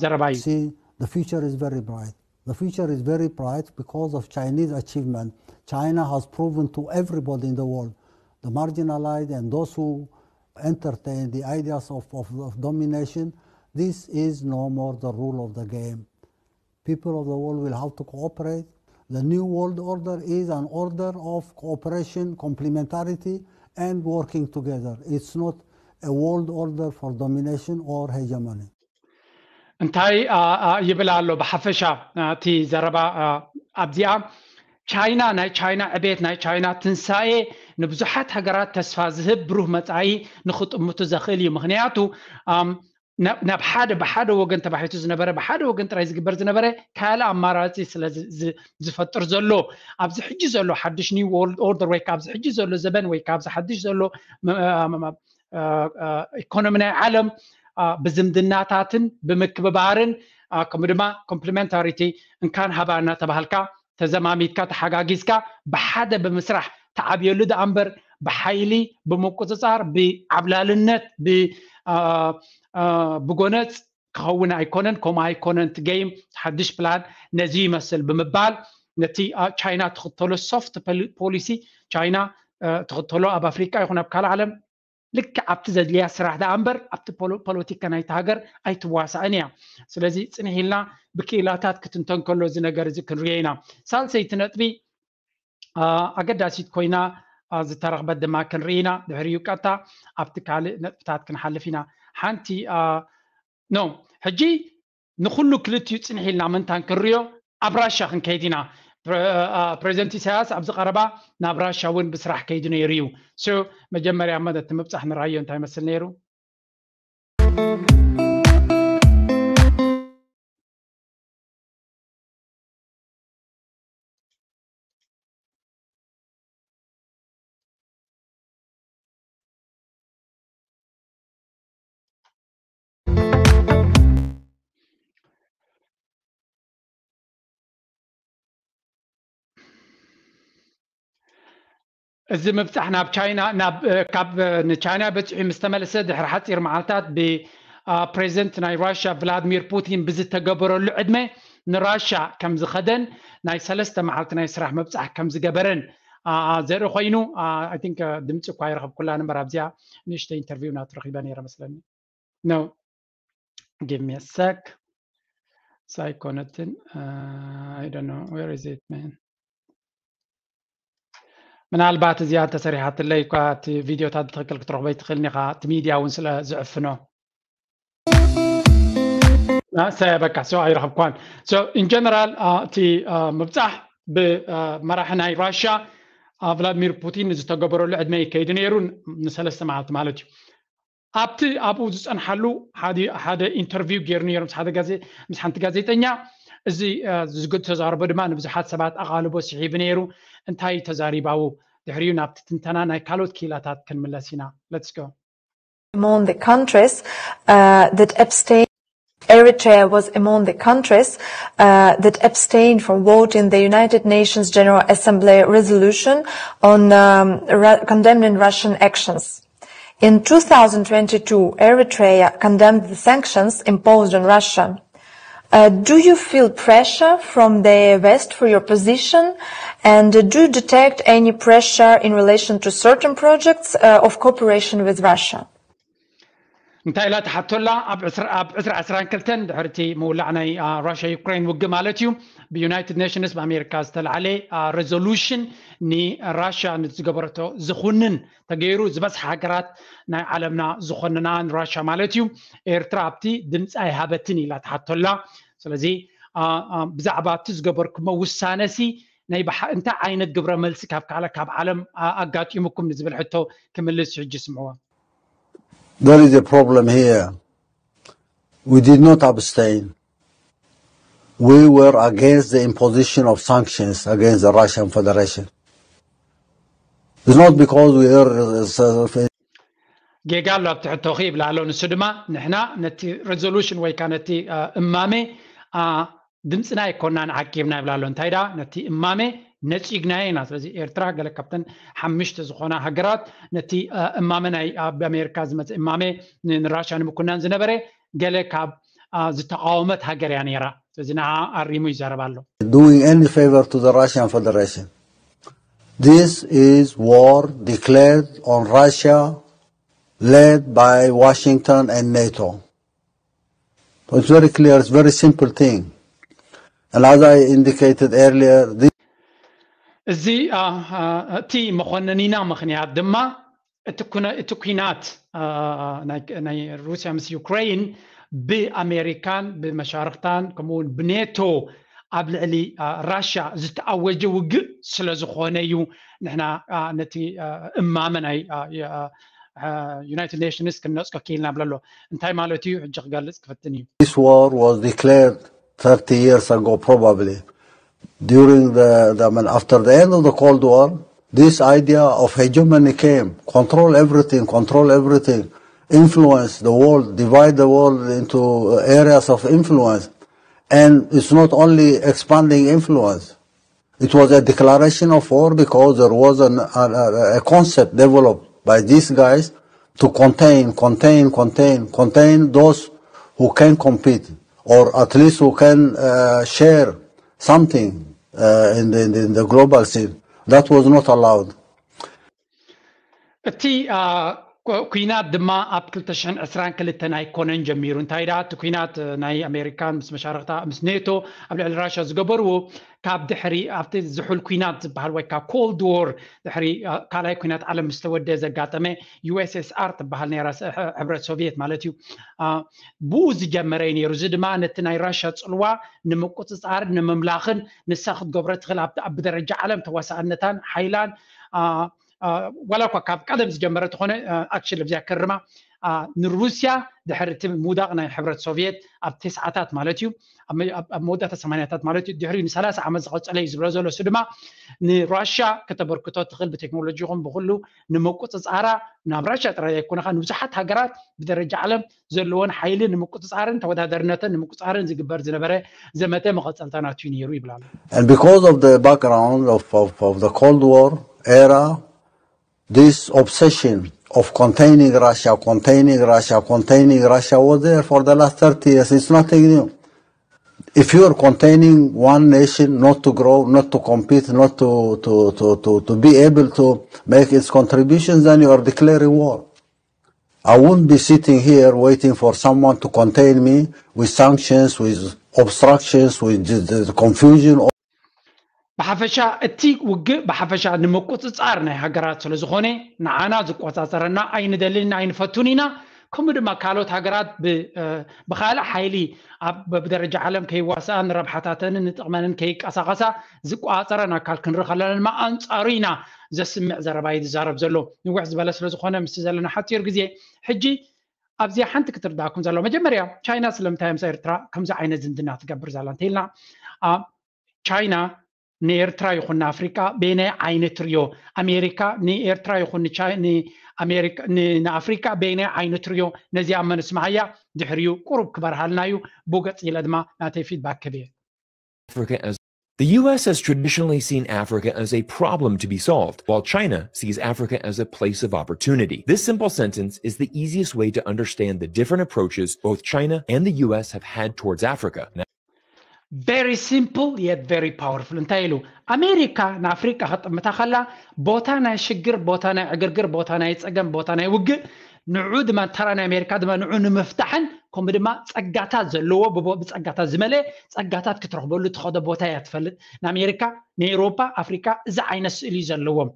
ዘረባ እዩ see the future is very bright. The future is very bright because of Chinese achievement. China has proven to everybody in the world, the marginalized and those who entertain the ideas of, of, of domination, this is no more the rule of the game. People of the world will have to cooperate. The new world order is an order of cooperation, complementarity, and working together. It's not a world order for domination or hegemony. እንታይ ይብል ኣሎ ብሓፈሻ እቲ ዘረባ ኣብዚኣ ቻይና ናይ ቻይና ዕቤት ናይ ቻይና ትንሳኤ ንብዙሓት ሃገራት ተስፋ ዝህብ ብሩህ መፃኢ ንክጥምቱ ዘኽእል እዩ ምክንያቱ ናብ ሓደ ብሓደ ወገን ተባሒቱ ዝነበረ ብሓደ ወገን ጥራይ ዝግበር ዝነበረ ካልእ ኣማራፂ ስለ ዝፈጥር ዘሎ ኣብዚ ሕጂ ዘሎ ሓድሽ new world order ወይ ካብዚ ሕጂ ዘሎ ዘበን ወይ ካብዚ ሓድሽ ዘሎ ኢኮኖሚ ናይ ዓለም ብዝምድናታትን ብምክብባርን ከምኡ ድማ ኮምፕሊመንታሪቲ እንካን ሃባ እናተባሃልካ ተዘማሚትካ ተሓጋጊዝካ ብሓደ ብምስራሕ ተዓብየሉ ደኣ እምበር ብሓይሊ ብምቁፅፃር ብዓብላልነት ብጎነፅ ክኸውን ኣይኮነን ከምኡ ኣይኮነን እቲ ገይም ሓድሽ ፕላን ነዚ ይመስል ብምባል ነቲ ቻይና ትኽተሎ ሶፍት ፖሊሲ ቻይና ትኽተሎ ኣብ ኣፍሪቃ ይኹን ኣብ ካልእ ዓለም ልክዕ ኣብቲ ዘድልያ ስራሕ ደኣ እምበር ኣብቲ ፖለቲካ ናይቲ ሃገር ኣይትዋሳእን እያ ስለዚ ፅንሕ ኢልና ብክኢላታት ክትንተን ከሎ እዚ ነገር እዚ ክንሪኦ ኢና ሳልሰይቲ ነጥቢ ኣገዳሲት ኮይና ዝተረኽበት ድማ ክንርኢ ኢና ድሕሪኡ ቀጥታ ኣብቲ ካልእ ነጥብታት ክንሓልፍ ኢና ሓንቲ ኖ ሕጂ ንኩሉ ክልቲኡ ፅንሕ ኢልና ምንታን ክንሪኦ ኣብ ራሻ ክንከይድ ኢና ፕሬዚደንት ኢሳያስ ኣብዚ ቀረባ ናብ ራሻ እውን ብስራሕ ከይዱ ነይሩ እዩ ሶ መጀመርያ መ እቲ ምብፃሕ ንራዮ እንታይ መስል ነይሩ እዚ ምብፃሕ ናብ ቻይና ናብ ካብ ንቻይና በፂሑ ምስ ተመለሰ ድሕሪ ሓፂር መዓልታት ብፕሬዚደንት ናይ ራሽያ ቭላድሚር ፑቲን ብዝተገበረሉ ዕድመ ንራሽያ ከም ዝኸደን ናይ ሰለስተ መዓልቲ ናይ ስራሕ ምብፃሕ ከም ዝገበረን ዘርኢ ኮይኑ ቲንክ ድምፂ እኳ ይረኸብኩላን እምበር ኣብዚኣ ንእሽተ ኢንተርቪው ናቱ ረኺበ ነይረ መስለኒ no give me a sec ሳይኮነትን I don't know where is it man ምናልባት እዚኣ እንተሰሪሓትለይ እኳ እቲ ቪድዮታት ብትክክል ክትረኽቦ ይትኽእልኒ ኢኻ እቲ ሚድያ እውን ስለ ዝዕፍኖ ሰ በቃ so ኣይረኸብኳን so in general እቲ ምብፃሕ ብመራሒ ናይ ራሽያ ቭላድሚር ፑቲን ዝተገበረሉ ዕድመ ይከይዱ ነይሩ ንሰለስተ መዓልቲ ማለት እዩ ኣብቲ ኣብኡ ዝፀንሓሉ ሓደ ኢንተርቪው ገይሩ ነይሩ ምስ ሓንቲ ጋዜጠኛ እዚ ዝዝግድ ተዛረቦ ድማ ንብዙሓት ሰባት ኣቓልቦ ስሒቡ ነይሩ እንታይ ተዛሪባው ድሕሪኡ ናብቲ ትንተና ናይ ካልኦት ክኢላታት ክንምለስ ኢና let's go among the countries uh, that abstain Eritrea was among the countries uh, that abstained from voting the United Nations General Assembly resolution on um, Ru- condemning Russian actions. In two thousand twenty-two, Eritrea condemned the sanctions imposed on Russia. Uh, do you feel pressure from the West for your position? And do you detect any pressure in relation to certain projects uh, of cooperation with Russia? እንታይ ኢላ ትሓቶላ? ኣብ ዕስራ ዓስራን ክልተን ድሕርቲ ምውላዕ ናይ ራሽያ ዩክሬን ውግእ ማለት እዩ፣ ብዩናይትድ ኔሽንስ ብኣሜሪካ ዝተላዓለ ሬዞሉሽን ንራሽያ ንዝገበረቶ ዝኹንን ተገይሩ ዝበዝሓ ሃገራት ናይ ዓለምና ዝኾነና ንራሽያ ማለት እዩ። ኤርትራ ኣብቲ ድምፂ ኣይሃበትን ኢላ ትሓቶላ። ስለዚ ብዛዕባ እቲ ዝገበርኩሞ ውሳነሲ ናይ እንታይ ዓይነት ግብረ መልሲ ካብ ካልእ ካብ ዓለም ኣጋጢሙኩም ንዝብል ሕቶ ክምልስ ሕጂ ስምዕዎ። There is a problem here. We did not abstain. We were against the imposition of sanctions against the Russian Federation. It's not because we are ጌጋ ኣሎ ኣብቲ ሕቶኺ ይብላ ኣሎ። ንሱ ድማ ንሕና ነቲ ሬዞሉሽን ወይ ከዓ ነቲ እማሜ ድምፅና ኣይኮናን ዓቂብና ይብላ ኣሎ። እንታይ ደኣ ነቲ እማሜ ነፂግናዮ ኢና። ስለዚ ኤርትራ ገለ ካብተን ሓምሽተ ዝኾና ሃገራት ነቲ እማመ ናይ ኣብ ኣሜሪካ ዝመፅእ እማሜ ንራሽያ ንምኩናን ዝነበረ ገለ ካብ ዝተቃወመት ሃገር እያ ነይራ። ስለዚ ንዓ ኣሪሙ ይዛረብ ኣሎ። Doing any favor to the Russian Federation. This is war declared on Russia, led by Washington and NATO. It's very clear, it's very simple thing. And as I indicated earlier, this እዚ እቲ መኾነኒና ምኽንያት ድማ እቲ ኩናት ናይ ሩስያ ምስ ዩክሬን ብኣሜሪካን ብመሻርክታን ከምኡውን ብኔቶ ኣብ ልዕሊ ራሽያ ዝተኣወጀ ውግእ ስለ ዝኾነ እዩ። ንሕና ነቲ እማመ ናይ ዩናይትድ ኔሽንስ ክንነፅጎ ክኢልና ብለሎ። እንታይ ማለት እዩ? ሕጂ ክገልፅ ክፍትን እዩ። This war was declared thirty years ago, probably. During the, the I mean, after the end of the Cold War, this idea of hegemony came, control everything, control everything, influence the world, divide the world into areas of influence. And it's not only expanding influence. It was a declaration of war because there was an, a, a concept developed by these guys to contain, contain, contain, contain those who can compete, or at least who can uh, share something uh, in, the, in the global scene. That was not allowed. እቲ ኩናት ድማ ኣብ ክልተ ሽሕን ዕስራን ክልተን ኣይኮነን ጀሚሩ። እንታይ ደኣ እቲ ኩናት ናይ ኣሜሪካን ምስ መሻርክታ ምስ ኔቶ ኣብ ልዕሊ ራሽያ ዝገበርዎ ካብ ድሕሪ ኣብቲ ዝሑል ኩናት ዝበሃል ወይ ከዓ ኮልድ ዎር ድሕሪ ካልኣይ ኩናት ዓለም ምስ ተወደ ዘጋጠመ ዩኤስኤስኣር ትበሃል ነይራ፣ ሕብረት ሶቪየት ማለት እዩ። ብኡ ዝጀመረ እዩ ነይሩ። እዚ ድማ ነቲ ናይ ራሽያ ፅልዋ ንምቁፅፃር ንምምላኽን ንሳ ክትገብሮ ትኽእል ኣብ ብደረጃ ዓለም ተዋሳእነታን ሓይላን ዋላ እኳ ካብ ቀደም ዝጀመረ ተኾነ ኣክሽን ለብዚያ ክርማ ንሩስያ ድሕሪ እቲ ምውዳቕ ናይ ሕብረት ሶቪየት ኣብ ተስዓታት ማለት እዩ ኣብ መወዳእታ ሰማንያታት ማለት እዩ ድሕሪ ንሰላሳ ዓመት ዝቐፀለ እዩ ዝብሎ ዘሎ። እሱ ድማ ንራሽያ ከተበርክቶ ትኽእል ብቴክኖሎጂ ይኹን ብኩሉ ንምቁፅፃራ ናብ ራሽያ ጥራይ ኣይኮነኻ ንብዙሓት ሃገራት ብደረጃ ዓለም ዘለዎን ሓይሊ ንምቁፅፃርን ተወዳደርነተን ንምቁፃርን ዝግበር ዝነበረ ዘመተ መቐፀልታ ናቱ ነይሩ ይብላሉ። And because of the background of, of, of the Cold War era, this obsession of containing Russia, containing Russia, containing Russia was there for the last thirty years. It's nothing new. If you are containing one nation not to grow, not to compete, not to, to, to, to, to be able to make its contributions, then you are declaring war. I won't be sitting here waiting for someone to contain me with sanctions, with obstructions, with the, the confusion. ብሓፈሻ እቲ ውግእ ብሓፈሻ ንምቁፅፃር ናይ ሃገራት ስለ ዝኾነ ንዓና ዝቆፃፀረና ኣይንደልን ኣይንፈቱን ኢና። ከምኡ ድማ ካልኦት ሃገራት ብካልእ ሓይሊ ኣብ ብደረጃ ዓለም ከይዋስኣን ንረብሓታተንን ንጥቕመንን ከይቀሳቐሳ ዝቆፃፀረን ኣካል ክንርኢ ከለና ድማ ኣንፃሩ ኢና ዘስምዕ ዘረባ እዩ ዝዛረብ ዘሎ። ንውሕ ዝበለ ስለ ዝኾነ ምስቲ ዘለና ሓፂር ግዜ ሕጂ ኣብዚኣ ሓንቲ ክትርዳእኩም ዘለዋ መጀመርያ ቻይና ስለምንታይ ምስ ኤርትራ ከምዚ ዓይነት ዝምድና ትገብር ዘላ እንተኢልና ቻይና ንኤርትራ ይኹን ንኣፍሪቃ በየናይ ዓይኒ ትሪዮ? ኣሜሪካ ንኤርትራ ይኹን ንኣፍሪቃ በየናይ ዓይኒ ትሪዮ? ነዚኣ መን ስምዓያ ድሕሪኡ ቁሩብ ክበርሃልና እዩ። ብኡ ገጽ ኢለ ድማ ናተይ ፊድባክ ክህብ እየ። The U S has traditionally seen Africa as a problem to be solved, while China sees Africa as a place of opportunity. This simple sentence is the easiest way to understand the different approaches both China and the U S have had towards Africa. Very simple yet very powerful። እንታይ ኢሉ? ኣሜሪካ ንኣፍሪቃ ክጥምታ ከላ ቦታ ናይ ሽግር፣ ቦታ ናይ ዕግርግር፣ ቦታ ናይ ፀገም፣ ቦታ ናይ ውግእ ንዑ ድማ ተራ ናይ ኣሜሪካ ድማ ንዑ ንምፍታሕን ከምኡ ድማ ፀጋታት ዘለዎ ብጸጋታት ዝመለአ ፀጋታት ክትረኽበሉ ትኸዶ ቦታ እያ ትፈልጥ። ንኣሜሪካ፣ ንኤውሮፓ፣ ኣፍሪካ እዚ ዓይነት ስእሊ እዩ ዘለዎም።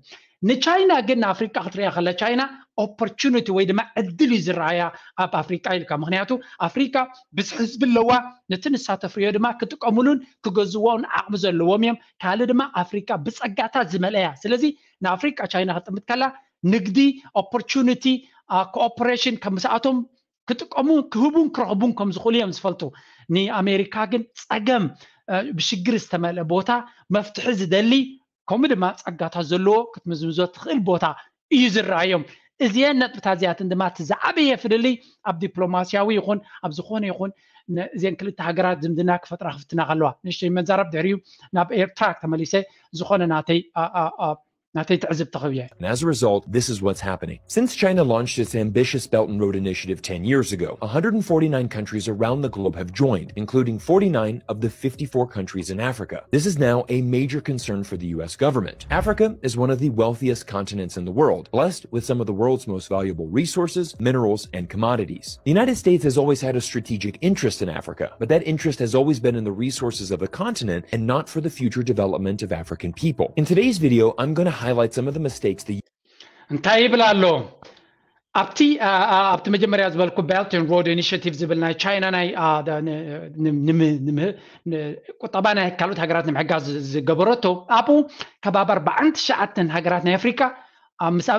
ንቻይና ግን ንኣፍሪቃ ክትሪያ ከላ ቻይና ኦፖርቹኒቲ ወይ ድማ ዕድል እዩ ዝረኣያ ኣብ ኣፍሪቃ ኢልካ። ምክንያቱ ኣፍሪቃ ብዙሕ ህዝቢ ኣለዋ፣ ነቲ ንሳ ተፍርዮ ድማ ክጥቀምሉን ክገዝዎን ዓቕሚ ዘለዎም እዮም። ካልእ ድማ ኣፍሪቃ ብጸጋታት ዝመልአያ። ስለዚ ንኣፍሪቃ ቻይና ክትጥምት ከላ ንግዲ ኦፖርቹኒቲ ኮኦፐሬሽን ከም ምስኣቶም ክጥቀሙ ክህቡን ክረኽቡን ከም ዝኽእሉ እዮም ዝፈልጡ። ንኣሜሪካ ግን ጸገም ብሽግር ዝተመልአ ቦታ መፍትሒ ዝደሊ ከምኡ ድማ ጸጋታት ዘለዎ ክትምዝምዞ ትኽእል ቦታ እዩ ዝረኣዮም። እዚአን ነጥብታት እዚኣትን ድማ እቲ ዝዓበየ ፍልልይ ኣብ ዲፕሎማስያዊ ይኹን ኣብ ዝኾነ ይኹን እዚአን ክልተ ሃገራት ዝምድና ክፈጥራ ክፍትና ከለዋ ንእሽተይ መዛረብ ድሕሪኡ ናብ ኤርትራ ተመሊሰ ዝኾነ ናተይ ናተይ ትዕዝብቲ ክብየ። And as a result, this is what's happening. Since China launched its ambitious Belt and Road Initiative ten years ago, one hundred forty-nine countries around the globe have joined, including forty-nine of the fifty-four countries in Africa. This is now a major concern for the U S government. Africa is one of the wealthiest continents in the world, blessed with some of the world's most valuable resources, minerals, and commodities. The United States has always had a strategic interest in Africa, but that interest has always been in the resources of the continent and not for the future development of African people. In today's video, I'm going to highlight some of the mistakes the እንታይ ይብል ኣሎ ኣብቲ ኣብቲ መጀመርያ ዝበልኩ Belt and Road Initiative ዝብል ናይ ቻይና ናይ ቁጠባ ናይ ካልኦት ሃገራት ንምሕጋዝ ዝገበረቶ ኣብኡ ከባቢ ኣርባዓን ትሽዓተን ሃገራት ናይ ኣፍሪካ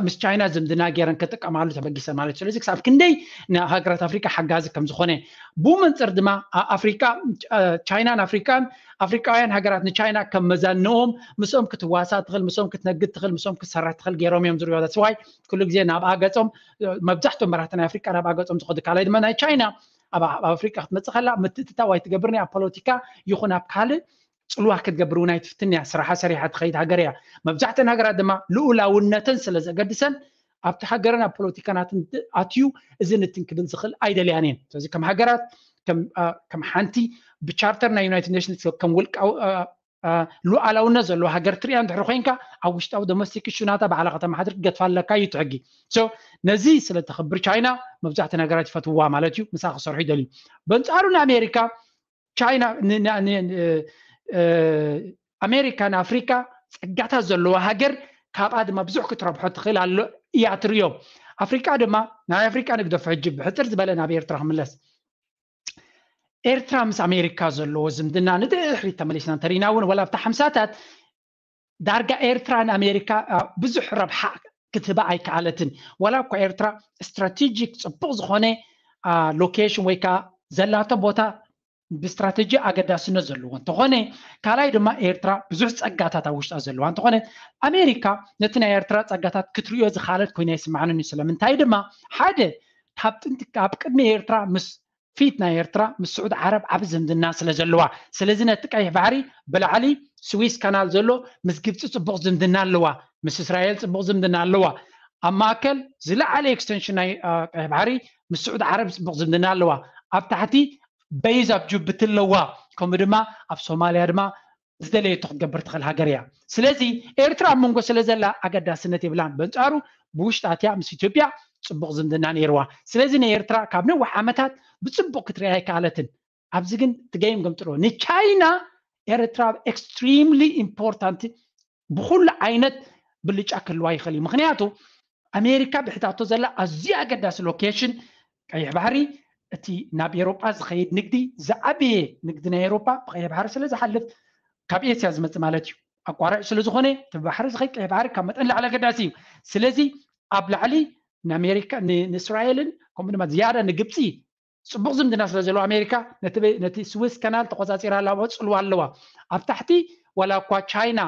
ምስ ቻይና ዝምድና ገይረን ክጥቀማሉ ተበጊሰን ማለት እዩ። ስለዚ ክሳብ ክንደይ ንሃገራት ኣፍሪካ ሓጋዚ ከም ዝኾነ ብኡ መንፅር ድማ ኣፍሪካ ቻይናን ኣፍሪካን ኣፍሪካውያን ሃገራት ንቻይና ከም መዛንኦም ምስኦም ክትዋሳ ትኽእል ምስኦም ክትነግድ ትኽእል ምስኦም ክትሰርሕ ትኽእል ገይሮም እዮም ዝሪኦ። ስዋይ ኩሉ ግዜ ናብ ኣገፆም መብዛሕትኦም መራሕቲ ናይ ኣፍሪካ ናብ ኣገፆም ዝኸዱ ካልኣይ ድማ ናይ ቻይና ኣብ ኣፍሪካ ክትመፅእ ከላ ምትእትታው ኣይትገብርን ኣብ ፖለቲካ ይኹን ኣብ ካልእ ፅልዋ ክትገብር እውን ኣይትፍትን እያ። ስራሓ ሰሪሓ ትኸይድ ሃገር እያ። መብዛሕተን ሃገራት ድማ ልኡላውነተን ስለ ዘገድሰን ኣብቲ ሃገርን ኣብ ፖለቲካናትን ኣትዩ እዚ ንትን ክብል ዝኽእል ኣይደልያን እየን። ስለዚ ከም ሃገራት ከም ሓንቲ ብቻርተር ናይ ዩናይትድ ኔሽንስ ከም ውልቃዊ ሉዓላውነት ዘለዎ ሃገር ትሪኣ እንድሕር ኮይንካ ኣብ ውሽጣዊ ዶሜስቲክ እሹ ናታ ባዕላ ከተመሓድር ክትገድፋ ኣለካ እዩ እቲ ሕጊ። ነዚ ስለ ተኽብር ቻይና መብዛሕተን ሃገራት ይፈትውዋ ማለት እዩ። ምሳ ክሰርሑ ይደልዩ። በንፃሩ ንኣሜሪካ ቻይና ኣሜሪካ ንኣፍሪካ ፀጋታት ዘለዋ ሃገር ካብኣ ድማ ብዙሕ ክትረብሖ ትኽእል ኣሎ እያ ትሪኦ። ኣፍሪካ ድማ ናይ ኣፍሪካ ንግደፎ ሕጂ ብሕፅር ዝበለ ናብ ኤርትራ ክምለስ። ኤርትራ ምስ ኣሜሪካ ዘለዎ ዝምድና ንድሕሪት ተመሊስና እንተሪእና እውን ዋላ ኣብታ ሓምሳታት ዳርጋ ኤርትራ ንኣሜሪካ ብዙሕ ረብሓ ክትህባ ኣይከኣለትን። ዋላ እኳ ኤርትራ ስትራቴጂክ ፅቡቕ ዝኾነ ሎኬሽን ወይ ከዓ ዘላቶ ቦታ ብስትራቴጂ ኣገዳስነት ዘለዎ እንተኾነ ካልኣይ ድማ ኤርትራ ብዙሕ ፀጋታት ኣብ ውሽጣ ዘለዋ እንተኾነ ኣሜሪካ ነቲ ናይ ኤርትራ ፀጋታት ክትሪኦ ዝኻለት ኮይና ይስማዕንን እዩ። ስለምንታይ ድማ ሓደ ካብ ጥንቲ ኣብ ቅድሚ ኤርትራ ምስ ፊት ናይ ኤርትራ ምስ ስዑድ ዓረብ ዓብ ዝምድና ስለ ዘለዋ ስለዚ ነቲ ቀይሕ ባሕሪ ብላዕሊ ስዊስ ካናል ዘሎ ምስ ግብፂ ፅቡቕ ዝምድና ኣለዋ፣ ምስ እስራኤል ፅቡቕ ዝምድና ኣለዋ። ኣብ ማእከል ዝለዓለ ኤክስቴንሽን ናይ ቀይሕ ባሕሪ ምስ ስዑድ ዓረብ ፅቡቕ ዝምድና ኣለዋ። ኣብ ታሕቲ በይዝ ኣብ ጅቡቲ ኣለዋ፣ ከምኡ ድማ ኣብ ሶማልያ ድማ ዝደለየቶ ክትገብር ትኽእል ሃገር እያ። ስለዚ ኤርትራ ኣብ መንጎ ስለ ዘላ ኣገዳስነት የብላን። በንፃሩ ብውሽጣትያ ምስ ኢትዮጵያ ፅቡቕ ዝምድና ነይርዋ። ስለዚ ንኤርትራ ካብ ነዊሕ ዓመታት ብፅቡቕ ክትሪኣ ኣይከኣለትን። ኣብዚ ግን ትገይም ገምጥሎ ንቻይና ኤርትራ ኤክስትሪምሊ ኢምፖርታንት ብኩሉ ዓይነት ብልጫ ክህልዋ ይኽእል እዩ። ምክንያቱ ኣሜሪካ ብሕታቶ ዘላ ኣዝዩ ኣገዳሲ ሎኬሽን ቀይሕ ባሕሪ እቲ ናብ ኤሮጳ ዝኸይድ ንግዲ ዝዓበየ ንግዲ ናይ ኤሮጳ ብቀይሕ ባሕሪ ስለ ዝሓልፍ ካብ ኤስያ ዝመፅእ ማለት እዩ። ኣቋራጭ ስለ ዝኾነ እቲ ባሕሪ ዝኸይድ ቀይሕ ባሕሪ ካብ መጠን ላዕሊ ኣገዳሲ እዩ። ስለዚ ኣብ ላዕሊ ንኣሜሪካ ንእስራኤልን ከምኡ ድማ ዝያዳ ንግብፂ ፅቡቕ ዝምድና ስለ ዘለዎ ኣሜሪካ ነቲ ስዊስ ካናል ተቆፃፂራ ኣለዋ፣ ፅልዋ ኣለዋ። ኣብ ታሕቲ ዋላ እኳ ቻይና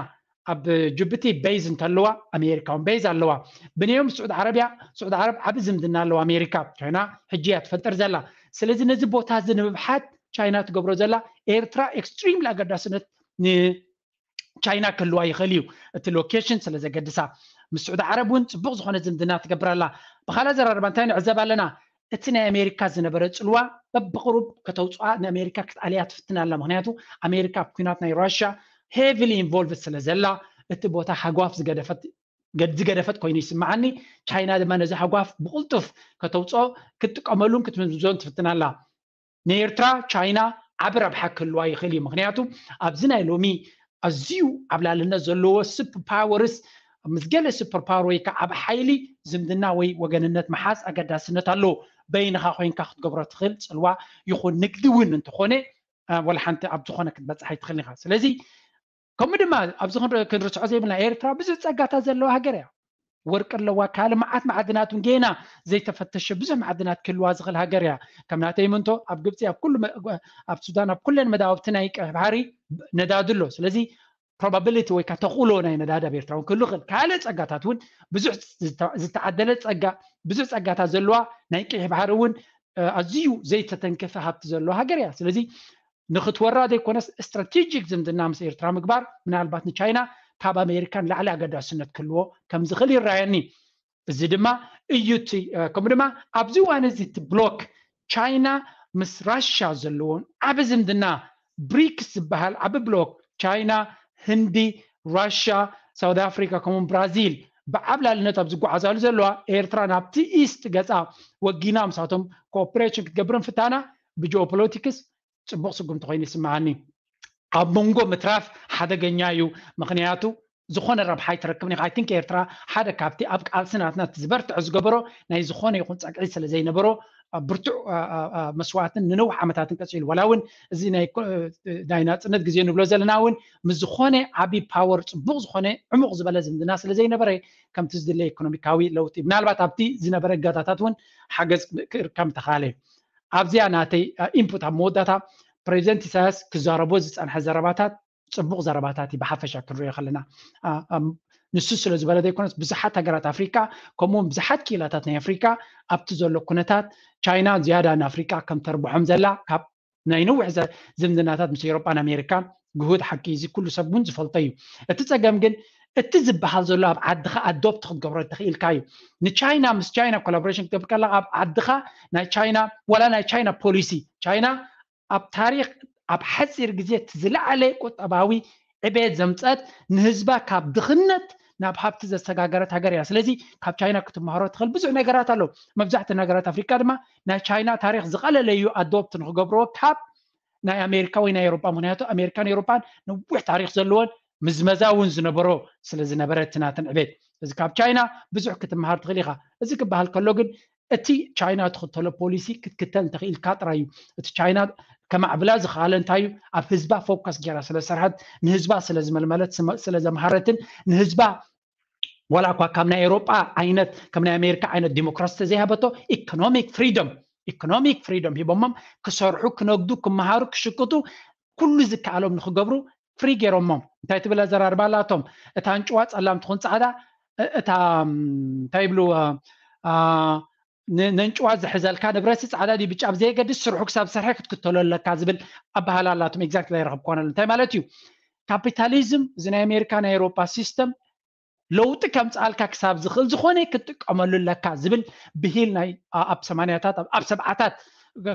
ኣብ ጅቡቲ ቤዝ እንተለዋ ኣሜሪካ እውን ቤዝ ኣለዋ። ብንዮም ስዑድ ዓረብያ ስዑድ ዓረብ ዓብ ዝምድና ኣለዋ ኣሜሪካ። ቻይና ሕጂ እያ ትፈጥር ዘላ። ስለዚ ነዚ ቦታ እዚ ንምብሓት ቻይና ትገብሮ ዘላ ኤርትራ ኤክስትሪምሊ ኣገዳስነት ቻይና ክህልዋ ይኽእል እዩ። እቲ ሎኬሽን ስለ ዘገድሳ፣ ምስ ስዑዲ ዓረብ እውን ፅቡቕ ዝኾነ ዝምድና ትገብር ኣላ። ብኻልእ ኣዘራርባ እንታይ ንዕዘብ ኣለና? እቲ ናይ ኣሜሪካ ዝነበረ ፅልዋ በብቕሩብ ከተውፅኣ ንኣሜሪካ ክትኣልያ ትፍትን ኣላ። ምክንያቱ ኣሜሪካ ኣብ ኩናት ናይ ራሽያ ሄቪሊ ኢንቮልቭ ስለ ዘላ፣ እቲ ቦታ ሃጓፍ ዝገደፈት ገድ ዝገደፈት ኮይኑ ይስምዓኒ። ቻይና ድማ ነዚ ሃጓፍ ብቕልጡፍ ከተውፅኦ ክትጥቀመሉን ክትምዝምዞን ትፍትን ኣላ። ንኤርትራ ቻይና ዓቢ ረብሓ ክህልዋ ይኽእል እዩ። ምክንያቱ ኣብዚ ናይ ሎሚ ኣዝዩ ዓብላልነት ዘለዎ ሱፐር ፓወርስ ምስ ገለ ሱፐር ፓወር ወይ ከዓ ዓቢ ሓይሊ ዝምድና ወይ ወገንነት ምሓዝ ኣገዳስነት ኣለዎ። በይንኻ ኮይንካ ክትገብሮ ትኽእል ጽልዋ ይኹን ንግዲ እውን እንተኾነ፣ እ፣ ወላ ሓንቲ ኣብ ዝኾነ ክትበጽሕ ኣይትኽእልን ኢኻ። ስለዚ ከምኡ ድማ ኣብዚ ክንር-፣ ክንርስዖ ዘይብልና ኤርትራ ብዙሕ ጸጋታት ዘለዋ ሃገር እያ። ወርቂ ኣለዋ፣ ካልእ መዓት መዓድናት እውን ጌና ዘይተፈተሸ ብዙሕ መዓድናት ክህልዋ ዝኽእል ሃገር እያ። ከም ናተይ ምንቶ ኣብ ግብፂ፣ ኣብ ኩሉ መ-፣ ኣብ ሱዳን፣ ኣብ ኩለን መዳውብቲ ናይ ቀይሕ ባሕሪ ነዳዲ ኣሎ። ስለዚ ፕሮባቢሊቲ ወይ ከዓ ተኽእሎ ናይ ነዳዲ ኣብ ኤርትራ እውን ክህሉ ይኽእል። ካልእ ጸጋታት እውን ብዙሕ ዝተ-፣ ዝተዓደለ ጸጋ፣ ብዙሕ ጸጋታት ዘለዋ ናይ ቀይሕ ባሕሪ እውን፣ እ፣ ኣዝዩ ዘይተተንከፈ ሃብቲ ዘለዋ ሃገር እያ። ስለዚ ንኽትወራ ዘይኮነስ ስትራቴጂክ ዝምድና ምስ ኤርትራ ምግባር ምናልባት ንቻይና ካብ ኣሜሪካ ንላዕሊ ኣገዳስነት ክህልዎ ከም ዝኽእል ይረኣየኒ። እዚ ድማ እዩ እቲ፣ እ፣ ከምኡ ድማ ኣብዚ እዋን እዚ እቲ ብሎክ ቻይና ምስ ራሻ ዘለዎም ዓቢ ዝምድና፣ ብሪክስ ዝበሃል ዓቢ ብሎክ ቻይና፣ ህንዲ፣ ራሻ፣ ሳውት ኣፍሪካ ከምኡውን ብራዚል ብዓብላልነት ኣብ ዝጓዓዛሉ ዘለዋ ኤርትራ ናብቲ ኢስት ገጻ ወጊና ምሳቶም ኮኦፕሬሽን ክትገብር ምፍታና ብጂኦፖለቲክስ ጽቡቕ ስጉምቲ ኮይኑ ይስምዓኒ። ኣብ መንጎ ምትራፍ ሓደገኛ እዩ፣ ምኽንያቱ ዝኾነ ረብሓ ኣይትረክብን ኢኻ። I think ኤርትራ ሓደ ካብቲ ኣብ ቃልሲ ናትና እቲ ዝበርትዖ ዝገበሮ ናይ ዝኾነ ይኹን ጸግዒ ስለ ዘይነበሮ፣ ኣብ ብርቱዕ፣ ኣ፣ ኣ፣ ኣ፣ መስዋእትን ንነዊሕ ዓመታትን ቀጺሉ። ዋላ እውን እዚ ናይ ኮ-፣ ናይ ናጽነት ግዜ ንብሎ ዘለና እውን ምስ ዝኾነ ዓቢ ፓወር ጽቡቕ ዝኾነ ዕሙቕ ዝበለ ዝምድና ስለ ዘይነበረ ከምቲ ዝድለ ኢኮኖሚካዊ ለውጢ ምናልባት ኣብቲ ዝነበረ እገዳታት እውን ሓገዝ ክርከብ ምተኻለ። ኣብዚኣ ናተይ፣ እ፣ ኢንፑት ኣብ መወዳእታ ፕሬዚደንት ኢሳያስ ክዛረቦ ዝጸንሐ ዘረባታት ጽቡቕ ዘረባታት እዩ። ብሓፈሻ ክንሪኦ ከለና፣ ኣ፣ ኣም፣ ንሱ ስለ ዝበለ ዘይኮነስ ብዙሓት ሃገራት ኣፍሪካ ከምኡውን ብዙሓት ክኢላታት ናይ ኣፍሪካ ኣብቲ ዘሎ ኩነታት ቻይና ዝያዳ ንኣፍሪካ ከም ተርብሖም ዘላ ካብ ናይ ነዊሕ ዘ-፣ ዝምድናታት ምስ ኤውሮጳን ኣሜሪካን ግሁድ ሓቂ እዚ ኩሉ ሰብ እውን ዝፈልጦ እዩ። እቲ ጸገም ግን እቲ ዝበሃል ዘሎ ኣብ ዓድኻ ኣዶፕት ክትገብሮ እንተኽኢልካ እዩ። ንቻይና ምስ ቻይና ኮላቦሬሽን ክትገብር ከለኻ ኣብ ዓድኻ ናይ ቻይና ዋላ ናይ ቻይና ፖሊሲ ቻይና ኣብ ታሪኽ ኣብ ሓፂር ግዜ እቲ ዝለዓለ ቁጠባዊ ዕቤት ዘምፀት ንህዝባ ካብ ድኽነት ናብ ሃብቲ ዘሰጋገረት ሃገር እያ። ስለዚ ካብ ቻይና ክትመሃሮ ትኽእል ብዙሕ ነገራት ኣሎ። መብዛሕትኡ ነገራት ኣፍሪካ ድማ ናይ ቻይና ታሪኽ ዝቐለለ እዩ ኣዶፕት ንክገብርዎ ካብ ናይ ኣሜሪካ ወይ ናይ ኤውሮጳ። ምክንያቱ ኣሜሪካን ኤውሮጳን ነዊሕ ታሪኽ ዘለዎን ምዝመዛ እውን ዝነበሮ ስለ ዝነበረ እቲ ናተን ዕቤት። እዚ ካብ ቻይና ብዙሕ ክትመሃር ትኽእል ኢኻ። እዚ ክበሃል ከሎ ግን እቲ ቻይና ትኽተሎ ፖሊሲ ክትክተል እንተኽኢልካ ጥራይ እዩ። እቲ ቻይና ከማዕብላ ዝኸኣለ እንታይ እዩ? ኣብ ህዝባ ፎከስ ገይራ ስለ ዝሰርሐት፣ ንህዝባ ስለ ዝመልመለት፣ ስመ-፣ ስለ ዘምሃረትን ንህዝባ ዋላ እኳ ካብ ናይ ኤውሮጳ ዓይነት፣ ከም ናይ ኣሜሪካ ዓይነት ዲሞክራሲ ተዘይሃበቶ፣ ኢኮኖሚክ ፍሪደም፣ ኢኮኖሚክ ፍሪደም ሂቦሞም ክሰርሑ፣ ክነግዱ፣ ክመሃሩ፣ ክሽቅጡ፣ ኩሉ ዝከኣሎም ንክገብሩ ፍሪ ገይሮሞም። እንታይ ትብል ኣዘራርባ ኣላቶም? እታ ኣንጭዋ ጸላም ትኹን ጻዕዳ፣ እ-፣ እታ፣ ም፣ እንታይ ይብሉ፣ እ፣ እ፣ ን-፣ ነንጭዋ ዝሕዘልካ ንብረት ጻዕዳ ድዩ ብጫ ብዘየገድስ ስርሑ ክሳብ ዝሰርሐ ክትክተሎ ኣለካ ዝብል ኣበሃህላ ኣላቶም። ኤግዛክትሊ ኣይረኸብኩዋን ኣሎ። እንታይ ማለት እዩ? ካፒታሊዝም፣ እዚ ናይ ኣሜሪካ ናይ ኤውሮጳ ሲስተም ለውጢ ከምጽኣልካ ክሳብ ዝኽእል ዝኾነ ክትጥቀመሉ ኣለካ ዝብል ብሂል ናይ፣ ኣ-፣ ኣብ ሰማንያታት፣ ኣብ፣ ኣብ ሰብዓታት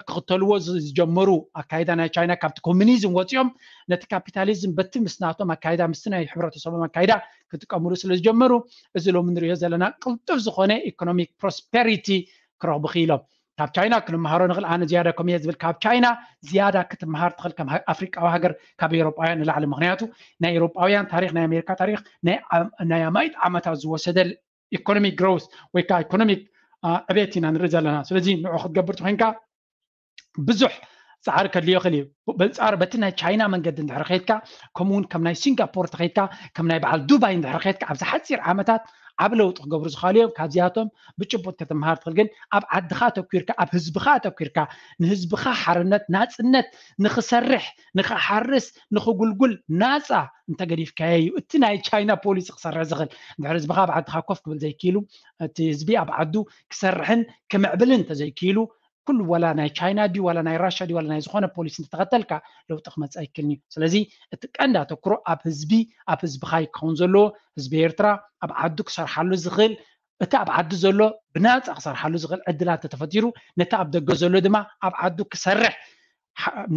ክኽተልዎ ዝ-፣ ዝጀመሩ ኣካይዳ ናይ ቻይና ካብቲ ኮሙኒዝም ወጺኦም ነቲ ካፒታሊዝም በቲ ምስ ናቶም ኣካይዳ ምስቲ ናይ ሕብረተሰቦም ኣካይዳ ክጥቀምሉ ስለ ዝጀመሩ እዚ ሎሚ ንሪኦ ዘለና ቅልጡፍ ዝኾነ ኢኮኖሚክ ፕሮስፐሪቲ ክረኽቡ ክኢሎም። ካብ ቻይና ክንመሃሮ ንኽእል። ኣነ ዝያዳ ከምኡ እየ ዝብል፣ ካብ ቻይና ዝያዳ ክትመሃር ትኽእል ከም ሃ-፣ ኣፍሪቃዊ ሃገር ካብ ኤውሮጳውያን ንላዕሊ። ምኽንያቱ ናይ ኤውሮጳውያን ታሪኽ፣ ናይ ኣሜሪካ ታሪኽ ናይ ዓ-፣ ናይ ኣማኢት ዓመታት ዝወሰደ ኢኮኖሚክ ግሮውስ ወይ ከዓ ኢኮኖሚክ፣ አ፣ ዕቤት ኢና ንርኢ ዘለና። ስለዚ ንዑ ክትገብር ተኮይንካ ብዙሕ ጻዕሪ ከድልዮ ይኽእል እዩ። በንጻሩ በቲ ናይ ቻይና መንገዲ እንድሕር ከይድካ፣ ከምኡ እውን ከም ናይ ሲንጋፖር ተኸይድካ፣ ከም ናይ በዓል ዱባይ እንድሕር ከይድካ፣ ኣብዚ ሓጺር ዓመታት ዓቢ ለውጢ ክገብሩ ዝኽኣሉ እዮም። ካብዚኣቶም ብጭቡጥ ክትመሃር ትኽእል። ግን ኣብ ዓድኻ ኣተኲርካ፣ ኣብ ህዝብኻ ኣተኲርካ፣ ንህዝብኻ ሓርነት፣ ናጽነት ንኽሰርሕ፣ ንኽሓርስ፣ ንኽጉልጉል ናጻ እንተገዲፍካዮ እዩ እቲ ናይ ቻይና ፖሊሲ ክሰርሕ ዝኽእል። እንድሕር ህዝብኻ ኣብ ዓድኻ ኮፍ ክብል ዘይክኢሉ፣ እቲ ህዝቢ ኣብ ዓዱ ክሰርሕን ክምዕብልን እንተዘይክኢሉ፣ ኩሉ ዋላ ናይ ቻይና ድዩ ዋላ ናይ ራሻ ድዩ ዋላ ናይ ዝኾነ ፖሊሲ እንተተኸተልካ ለውጢ ክመፅእ ኣይክልን እዩ። ስለዚ እቲ ቀንዲ ኣተኩሮ ኣብ ህዝቢ ኣብ ህዝብኻ ክኸውን ዘለዎ ህዝቢ ኤርትራ ኣብ ዓዱ ክሰርሓሉ ዝኽእል እቲ ኣብ ዓዱ ዘሎ ብናፃ ክሰርሓሉ ዝኽእል ዕድላት ተተፈጢሩ ነቲ ኣብ ደገ ዘሎ ድማ ኣብ ዓዱ ክሰርሕ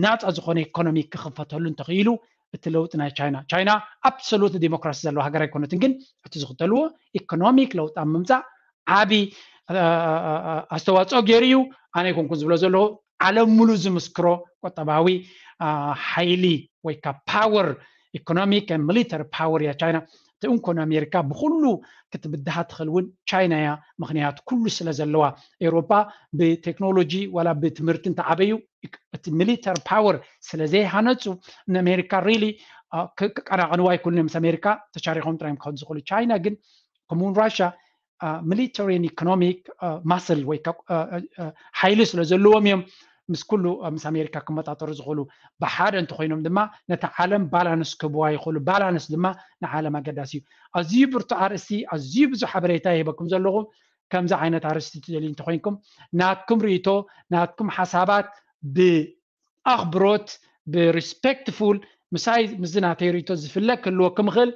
ናፃ ዝኾነ ኢኮኖሚ ክኽፈተሉ እንተኽኢሉ እቲ ለውጢ ናይ ቻይና ቻይና ኣብሶሉት ዲሞክራሲ ዘለዋ ሃገር ኣይኮነትን ግን እቲ ዝኽተልዎ ኢኮኖሚክ ለውጢ ኣብ ምምፃእ ዓቢ ኣስተዋፅኦ ገይሩ እዩ። ኣነ ይኮንኩን ዝብሎ ዘለኹ ዓለም ሙሉ ዝምስክሮ ቁጠባዊ ሓይሊ ወይ ካ ፓወር ኢኮኖሚክ ሚሊተሪ ፓወር እያ ቻይና። እቲ እንኮን ኣሜሪካ ብኩሉ ክትብድሃ ትኽእል እውን ቻይና እያ። ምክንያቱ ኩሉ ስለ ዘለዋ ኤውሮፓ ብቴክኖሎጂ ዋላ ብትምህርቲ እንተዓበዩ እቲ ሚሊተሪ ፓወር ስለ ዘይሃነፁ ንኣሜሪካ ሪሊ ክቀናቐንዋ ኣይክእሉን እዮም። ምስ ኣሜሪካ ተሻሪኾም ጥራይ ክኸዱ ዝኽእሉ። ቻይና ግን ከምኡውን ራሻ ሚሊተሪን ኢኮኖሚክ ማስል ወይ ሓይሊ ስለ ዘለዎም እዮም ምስ ኩሉ ምስ ኣሜሪካ ክመጣጠሩ ዝኽእሉ። ብሓደ እንተኮይኖም ድማ ነቲ ዓለም ባላንስ ክህብዋ ይኽእሉ። ባላንስ ድማ ንዓለም ኣገዳሲ እዩ። ኣዝዩ ብርቱ ኣርእስቲ ኣዝዩ ብዙሕ ሓበሬታ ይህበኩም ዘለኹ። ከምዚ ዓይነት ኣርእስቲ ትደልዩ እንተኮይንኩም ናትኩም ርእቶ ናትኩም ሓሳባት ብኣኽብሮት ብሪስፔክትፉል ምሳይ ምስዚ ናተይ ርእቶ ዝፍለ ክህልወኩም ይኽእል።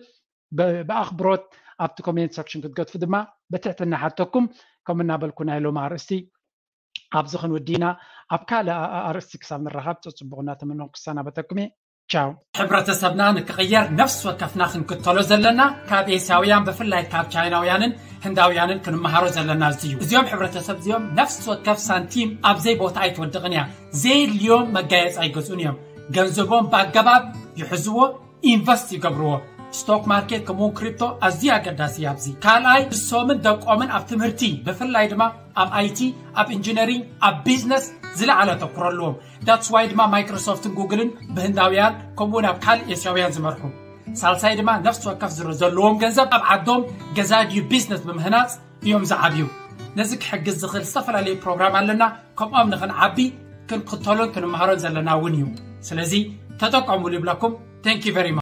ብኣኽብሮት ኣብቲ ኮሜንት ሰክሽን ክትገድፉ ድማ ብትሕትና ሓተኩም። ከም እናበልኩ ናይ ሎም ኣርእስቲ ኣብዚ ክንውዲና ኣብ ካልእ ኣርእስቲ ክሳብ ንራኸብ ፅፅቡቕ እናተመነው ክሰናበተኩም እየ። ቻው። ሕብረተሰብና ንክቕየር ነፍሲ ወከፍና ክንክተሎ ዘለና ካብ ኤስያውያን ብፍላይ ካብ ቻይናውያንን ህንዳውያንን ክንመሃሮ ዘለና እዚ እዩ። እዚኦም ሕብረተሰብ እዚኦም ነፍሲ ወከፍ ሳንቲም ኣብዘይ ቦታ ኣይትወድቕን እያ። ዘየድልዮም መጋየፂ ኣይገዝኡን እዮም። ገንዘቦም ብኣገባብ ይሕዝዎ፣ ኢንቨስት ይገብርዎ። ስቶክ ማርኬት ከምኡውን ክሪፕቶ ኣዝዩ ኣገዳሲ ኣብዚ። ካልኣይ ንሶምን ደቆምን ኣብ ትምህርቲ ብፍላይ ድማ ኣብ ኣይቲ ኣብ ኢንጂነሪንግ ኣብ ቢዝነስ ዝለዓለ ተኩሮ ኣለዎም። ዳትስ ዋይ ድማ ማይክሮሶፍትን ጉግልን ብህንዳውያን ከምኡውን ኣብ ካልእ ኤስያውያን ዝመርሑ። ሳልሳይ ድማ ነፍሲ ወከፍ ዝሮ ዘለዎም ገንዘብ ኣብ ዓዶም ገዛ ድዩ ቢዝነስ ብምህናፅ እዮም ዝዓብዩ። ነዚ ክሕግዝ ዝኽእል ዝተፈላለዩ ፕሮግራም ኣለና። ከምኦም ንኽንዓቢ ክንክተሎን ክንመሃሮን ዘለና እውን እዩ። ስለዚ ተጠቀሙሉ ይብለኩም። Thank you very much.